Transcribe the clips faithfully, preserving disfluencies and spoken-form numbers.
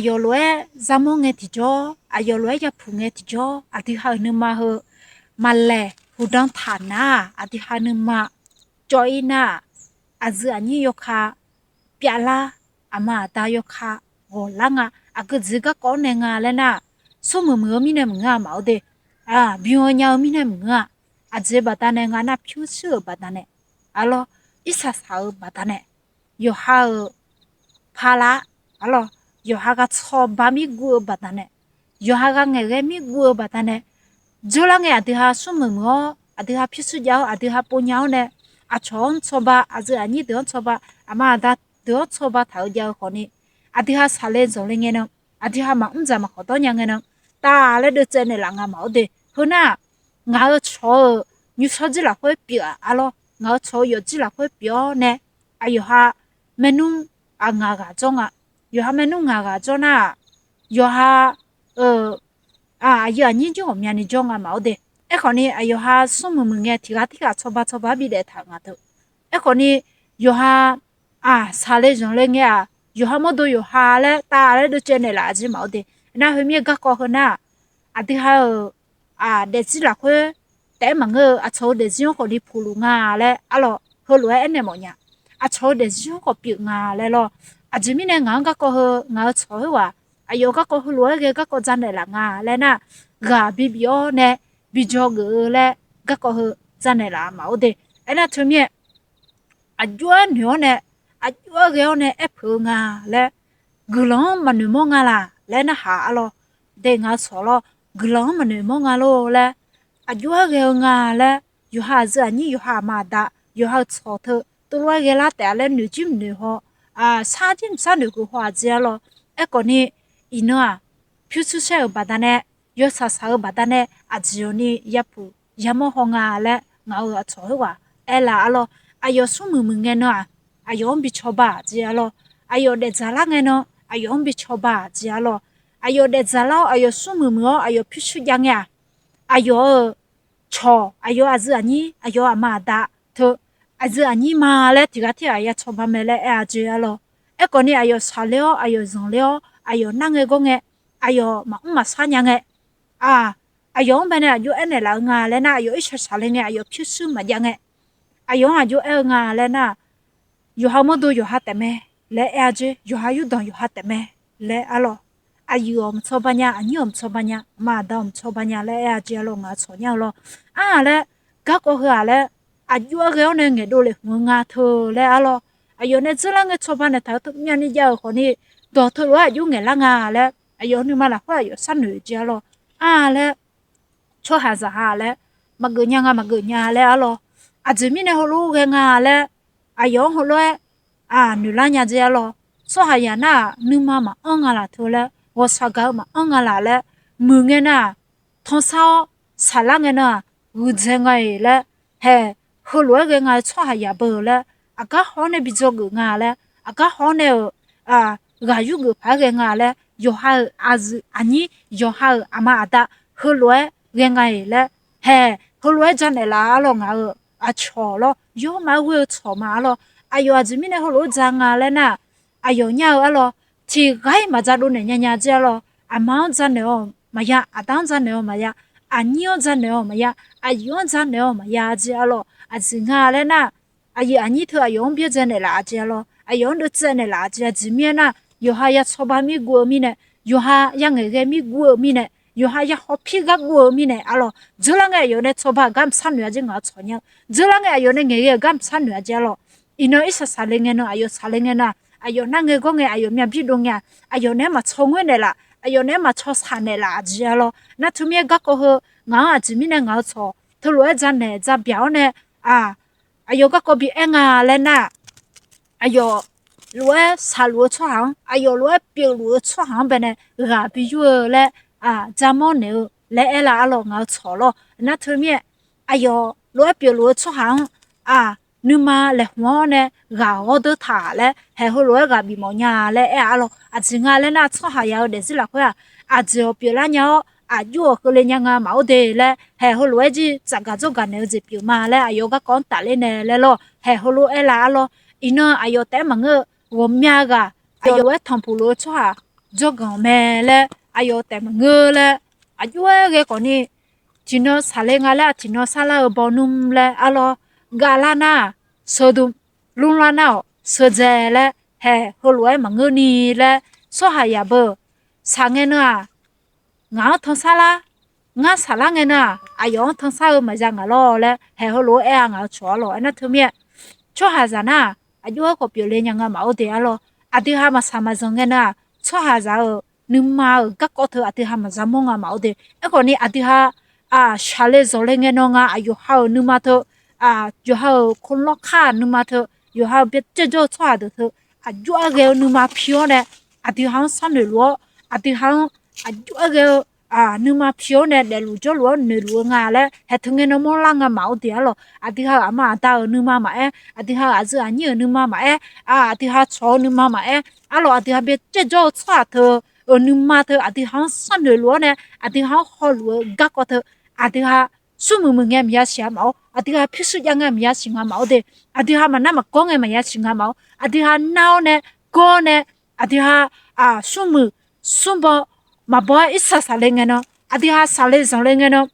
Aqyawf lof-aer zarmawr ngae tiqjawr, aqyawf lof-aer yapuq ngae tiqjawr, aqdui ha-euq nuima heu maqlaeq huqdan taq nar-aq, aqdui ha nuima cawv-ir nar-aq, aqyuif aqnyir yawkaq pyavlar, aqma aqda yawkaq ghawqlar nga. Aqgeu jeq garkawv-anr nae nga laer nar-aq, smrmuiq muiq-eu mirnae maqngeur-a maqaer de. Bym-eu nya-eu mirnae maqngeur-a. Aqjeq baqdanae nga nar, pyurshuir-euq baqdanae, arlawr, irsaq saq-eu baqdanae, yawqha-euq pala, arlawr, yawqha ghaq cawba mir guv-eu baqdanae, yawqha ghaq ngaeqghae mir guv-eu baqdanae, dzeurlar ngae aqdui ha smrmuiq muiq-awr, aqdui ha pyurshuir jav-awr, aqdui ha pov nya-awr nae, aqcawq-anr cawba, aqyuif aqnyir deuq-anr cawba, aqma aqda deuq-anr cawba taq-eu jav-eu khawfni, aqdui ha saqle zanqle ngae nan, aqdui ha maqmr dzaq maqkhawf dawr nya ngae nan, taf laer deuvtsaev naeqlaf nga maqaer de. Heu nar-aq, ngaq-euq cawq-euq nymrshawr jir lafkhoer pyeuf-aq, arlawr, ngaq-euq cawq-eu yawfjir lafkhoer pyeuf-awr nae, aqyawf ha maernmr ngaq ghaq jawr nga. Yawqha maernmr ngaq ghaq jawr nar-aq, yawqha-euq aqyuif aqnyir jir ghawqmyani jawr nga maqaer de. Aerkhawfni aqyawf ha smrmuiq muiq ngae tiqghaq tirghaq cawba cawba-aer bidaef taq-euq nga teu. Aerkhawfni yawqha saqle zanqle ngae-aq, yawqha mawrdo yawqha laer taf laer deuvtsaev naeqlaf-a jeq maqaer de. Nar heumir-eu garkawv heu nar-aq, aqdui ha-euq daefzir lafkhoer taef-aer maqngeur-eu, aqcawq-eu daefzir-anr khawfni puqluf nga laer arlawr, heulof-aer aernaeq mawfnya. Aqcawq-eu daefzir-anr khawf pyeuf nga laer lawr. Aqjeq mirnae ngaq-anr garkawv heu ngaq-euq cawq khoerghaq, aqyawf garkawv heulof-aer ghae garkawv janaeq laf nga laer nar, ghaq bibif-awr nae bi dzawgeuf-eu laer garkawv heu janaeq laf maqaer de. Aernar teumirnae aqjox-aer noeq-awr nae, aqjox-aer ghae-awr nae aerpeuq-eu nga laer, guiqlanq-anr maqnoeq mawr nga laq laer narhaq arlawr. De ngaq-eu cawq lawr, guiqlanq-anr maqnoeq mawr nga lor laer, aqjox-aer ghae-eu nga laer, yawqha aqyuif aqnyir, yawqha aqma aqda, yawqha-euq cawq teu teulof-aer ghae lar taef-a laer noeq jir maqnoeq haw, sar jir mqsar noeq geuf haw-aq jeq arlawr. Aerkhawfni iqnan-aq, pyurshuir shaer-euq baqdanae, yawsaq saq-eu baqdanae, aqjeq awqni yapuq yamawr haw nga laer ngaq-euq aqcawq khoerghaq aerlaf arlawr. Aqyawf smrmuiq muiq ngae nan-aq, aqyawf-anr bi cawba-aq jeq arlawr. Aqyawf daefdzaq lar ngae nan, aqyawf-anr bi cawba-aq jeq arlawr. Aqyawf daefdzaq lar-awr, aqyawf smrmuiq muiq-awr, aqyawf pyurshuir jav ngae-aq, aqyawf-euq cawq, aqyawf aqyuif aqnyir, aqyawf aqma aqda teu, aqyuif aqnyir ma laer tiqghaq tirghaq ya cawba mae laer aer-a jeq arlawr. Aerkhawfni aqyawf saqler-awr, aqyawf zanqler-awr, aqyawf nar ngae gawr ngae, aqyawf maqmr maqshar nya ngae, aq, aqyawf-anr bae nae aqjox aernaeq laf-eu nga laer nar, aqyawf irshaq shaqle ngae, aqyawf pyurshuir maqjav ngae, aqyawf-anr aqjox aer-eu nga laer nar, yawqha mawrdo yawqha taef mae laer aer-a jeq, yawqha yurdanq yawqha taef mae laer arlawr. Aqyuif-awq maqcawba nya, aqnyir-awq maqcawba nya, aqma aqda-awq maqcawba nya laer aer-a jeq arlawr, ngaq-eu cawq nyar-eu lawr. Ar-aq laer, garkawv heu-aq laer, aqjox-aer ghae-awr nae ngaeqdov lef hmq-eu nga teu laer arlawr. Aqyawf nae dzeurlar ngae cawba naeqtaq-eu teu myavni jav-euq khawfni, dawq teulof-aer aqjox ngaeqlar nga laer, aqyawf nuima lafkhoer aqyawf sharnoeq jeq arlawr. Ar-aq laer, tsawrhaqzaq ha laer, maqgeuf nya nga maqgeuf nya laer arlawr. Aqjeq mirnae heulof ghae nga laer, aqyawf-anr heulof-aer noeqlar nya jeq arlawr. Tsawrhaqzaq nar-aq nuima maqanr nga laf teu laer, ghawqshaq gaq-eu maqanr nga laf laer, muiq ngae nar-aq, tansar-awr saqlar ngae nar-aq, ghuiqdzae nga-iq laer, haeq, heulof-aer ghae nga-eu tsawrhaqzaq beu laer, aqgar haw-awr nae bi dzawgeuf nga laer, aqgar haw-awr nae-euq ghaq yurgeuf paq-aer ghae nga laer, yawqha-euq aqyuif aqnyir, yawqha-euq aqma aqda, heulof-aer ghae nga-iq laer, haeq, heulof-aer janaeq laf arlawr, ngaq-euq aqcawq lawr, yawr maqaer ghoer-eu cawq ma arlawr. Aqyawf aqjeq mirnae heulof-aer ja nga laer nar, aqyawf nyar-eu arlawr, tiqghaq-iq maqja dovnaeq nya nya jeq arlawr. Aqma-anr janaeq-awq maqya, aqda-anr janaeq-awq maqya, aqnyir-anr janaeq-awq maqya, aqyuif-anr janaeq-awq maqya jeq arlawr. Aqjeq nga laer nar, aqyuif aqnyir teu aqyawf-anr byaerdzae naeqlaf-a jeq arlawr, aqyawf-anr deuvtsaev naeqlaf-a jeq, aqjeq mirnae nar, yawqha ya cawba mir guv-eu mirnae, yawqha ya ngaeqghae mir guv-eu mirnae, yawqha ya hawpir gar guv-eu mirnae arlawr, dzeurlar ngae aqyawf nae cawba-euq gar maqsar noeq-a jeq, ngaq-eu cawq nyar-eu, dzeurlar ngae aqyawf nae ngaeqghae-euq gar maqsar noeq-a jeq arlawr. Iqnan irshaq saqle ngae nan, aqyawf saqle ngae nan, aqyawf nar ngae gawr ngae, aqyawf myav bir dov ngae-aq, aqyawf naeq-aer maqcaw ngoer naeqlaf, aqyawf naeq-aer maqcaw saq naeqlaf-a jeq arlawr. Nar teumirnae garkawv heu ngaq-anr aqjeq mirnae ngaq-eu cawq teulof-aer janaeq jabyaq-awr nae, aq, aqyawf garkawv bi aer nga laer nar, aqyawf lof-aer saqluf-eu tsawrhaq-anr, aqyawf lof-aer pyeufluf-eu tsawrhaq-anr baenae ghaq bi yur-eu laer, aq, jamawr naeq-eu laer aerlaf arlawr, ngaq-eu cawq lawr. Nar teumirnae aqyawf lof-aer pyeufluf-eu tsawrhaq-anr, aq, nuima laeqhmq-awr nae ghaq ghawrdeur taq laer, haeq, heulof-aer ghaq bifmawf nya laer aer-a arlawr. Aqjeq nga laer nar, tsawrhaqzaq-eu daefzir lafkhoer-aq, aqjeq-awq pyeuflar nya-awr, aqjox-awq keuvle nya nga maqaer de laer, haeq, heulof-aer jir tsafgaq dzawrgaq naeq-eu jeq pyeuf ma laer aqyawf garkawv-anr tafler nae laer lawr, haeq, heulof-aer laf arlawr. Iqnan aqyawf taef-aer maqngeur-eu ghawqmya ghaq, aqyawf lof-aer tanqpuq luf-eu tsawrhaq dzawrganq mae laer aqyawf taef maqngeur laer, aqjox-aer ghae khawfni, tiqnan saqle nga laer, tiqnan sarlar-eu bawnmr laer arlawr, gavlar nar-aq, sheudm, lmrlar nar-awq sheudzae laer, haeq heulof-aer maqngeur ni laer, tsawrhaqzaq beu, saqngae nan-aq, ngaq-anr tansar lar, ngar saqlar ngae nan-aq, aqyawf-anr tansar-eu maqza ngaq lawr laer, haeq heulof-aer aer-a ngaq-eu tsawq arlawq. Aernar teumirnae, tsawrhaqzaq nar-aq, aqjox-aer khawf pyeufle nya nga maqor de arlawr. Aqdui ha maqsaq maqzanq ngae nan-aq, tsawrhaqzaq-euq nuima-euq garkawv teu aqdui ha maqza mawr nga maqor de. Aerkhawfni aqdui ha, aq, shaqle zanqle ngae nan nga, aq, yawqha-euq nuima teu, aq, yawqha-euq kolawr kar nuima teu, yawqha-euq byaerdzae jawr-eu tsawrhaq deuq teu, aqjox-aer ghae-eu nuima pi-awr nae, aqdui ha-anr sharnoeq luf-awr, aqdui ha-anr aqjox-aer ghae-eu nuima pi-awr nae daefluf jawrluf-awr noeqluf-eu nga laer, haeq teu ngae nan mawrlar nga maqor de arlawq. Aqdui ha-euq aqma aqda-euq nuima maqaer, aqdui ha-euq aqyuif aqnyir-euq nuima maqaer, aq, aqdui ha tsawq-eu nuima maqaer, arlawq, aqdui ha byaerdzae jawr-eu tsawrhaq teu-euq nuima teu aqdui ha-anr sharnoeq luf-awr nae, aqdui ha-anr hawluf-eu garkawv teu, aqdui ha smrmuiq muiq ngae maqya siq-a maqor, aqdui ha pyurshuir jav ngae maqya siq nga maqor de, aqdui ha maqnar maqgawr ngae maqya siq nga maqor, aqdui ha nar-awr nae, gawr-awr nae, aqdui ha, aq, smrmuiq smrbaw maqbaw-aer irsaq saqle ngae nan, aqdui ha saqle zanqle ngae nan,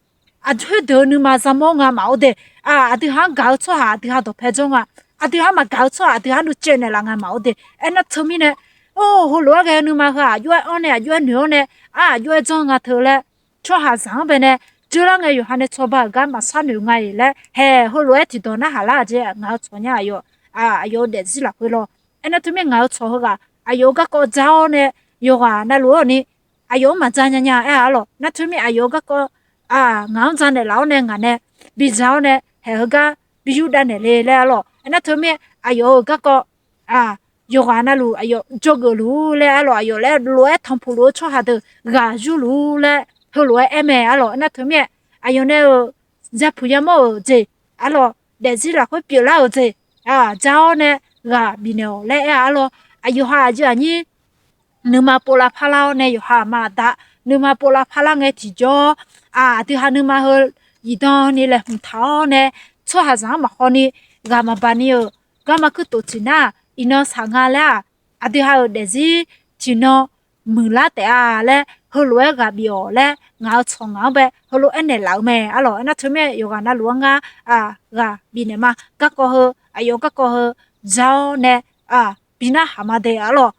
aq, khoerdeuq-eu nuima za mawr nga maqor de. Aq, aqdui ha-anr gaq-eu tsawrhaq aqdui ha dawqpae jawr nga. Aqdui ha-anr maqgaq-eu tsawrhaq aqdui ha nuicaev naeqlaf nga maqor de. Aernar teumirnae, or, heulof-aer ghae-eu nuima heu aqjox-aer anr nae, aqjox-aer noeq-awr nae, aq, aqjox-aer janr nga teu laer, tsawrhaqzaq-anr bae nae dzeurlar ngae yawqha nae cawba-euq gar maqsharnoeq nga-iq laer, haeq heulof-aer tiqdawq narhaq lar-aq jeq ngaq-eu tsawq nya aqyawf, aq, aqyawf-eu daefzir lafkhoer lawr. Aernar teumirnae ngaq-eu tsawq heughaq aqyawf-eu garkawv ja-awr nae, yawqghaq navluf-awr ni, aqyawf-anr maqja nyanya aer-a arlawq. Nar teumirnae aqyawf-eu garkawv, aq, ngaq-anr ja naeqlaf-awr nae ngaq nae biza-awr nae haeq heugar bi yurdav naeq le laer arlawq. Aernar teumirnae aqyawf-euq garkawv, aq, yawqghaq navluf aqyawf dzawgeuf luf-ur laer arlawq, aqyawf laer lof-aer tanqpuq luf-eu tsawrhaq deuq ghaq yurluf-ur laer heulof-aer aer mae arlawq. Aernar teumirnae aqyawf nae-euq yapuq yamawr-euq jeq arlawq, daefzir lafkhoer pyeuflar-euq jeq, aq, ja-awr nae ghaq bifnaeq-awq laer aer-a arlawq. Aqyawf ha aqyuif aqnyir nuima pov lavpar lar-awr nae yawqha aqma aqda nuima pov lavpar lar ngae tiqjawr, aq, aqdui ha nuima heu zifdan ni laeqhmq taq-awr nae, tsawrhaqzaq-anr maqhaw ni, ghaq maqbaq ni-euq garma kuirtof tiq nar-aq, iqnan saq nga laer-aq, aqdui ha-euq daefzir tiqnan muiqlar taef-a laer heulof-aer ghaq bif-awq laer ngaq-eu tsawq ngaq-anr bae heulof-aer naeqlaf-eu mae arlawq. Aernar teumirnae yawqghaq navluf-anr ngar, aq, ghaq bifnaeq ma. Garkawv heu, aqyawf garkawv heu ja-awr nae, aq, bi narhaq ma de arlawq.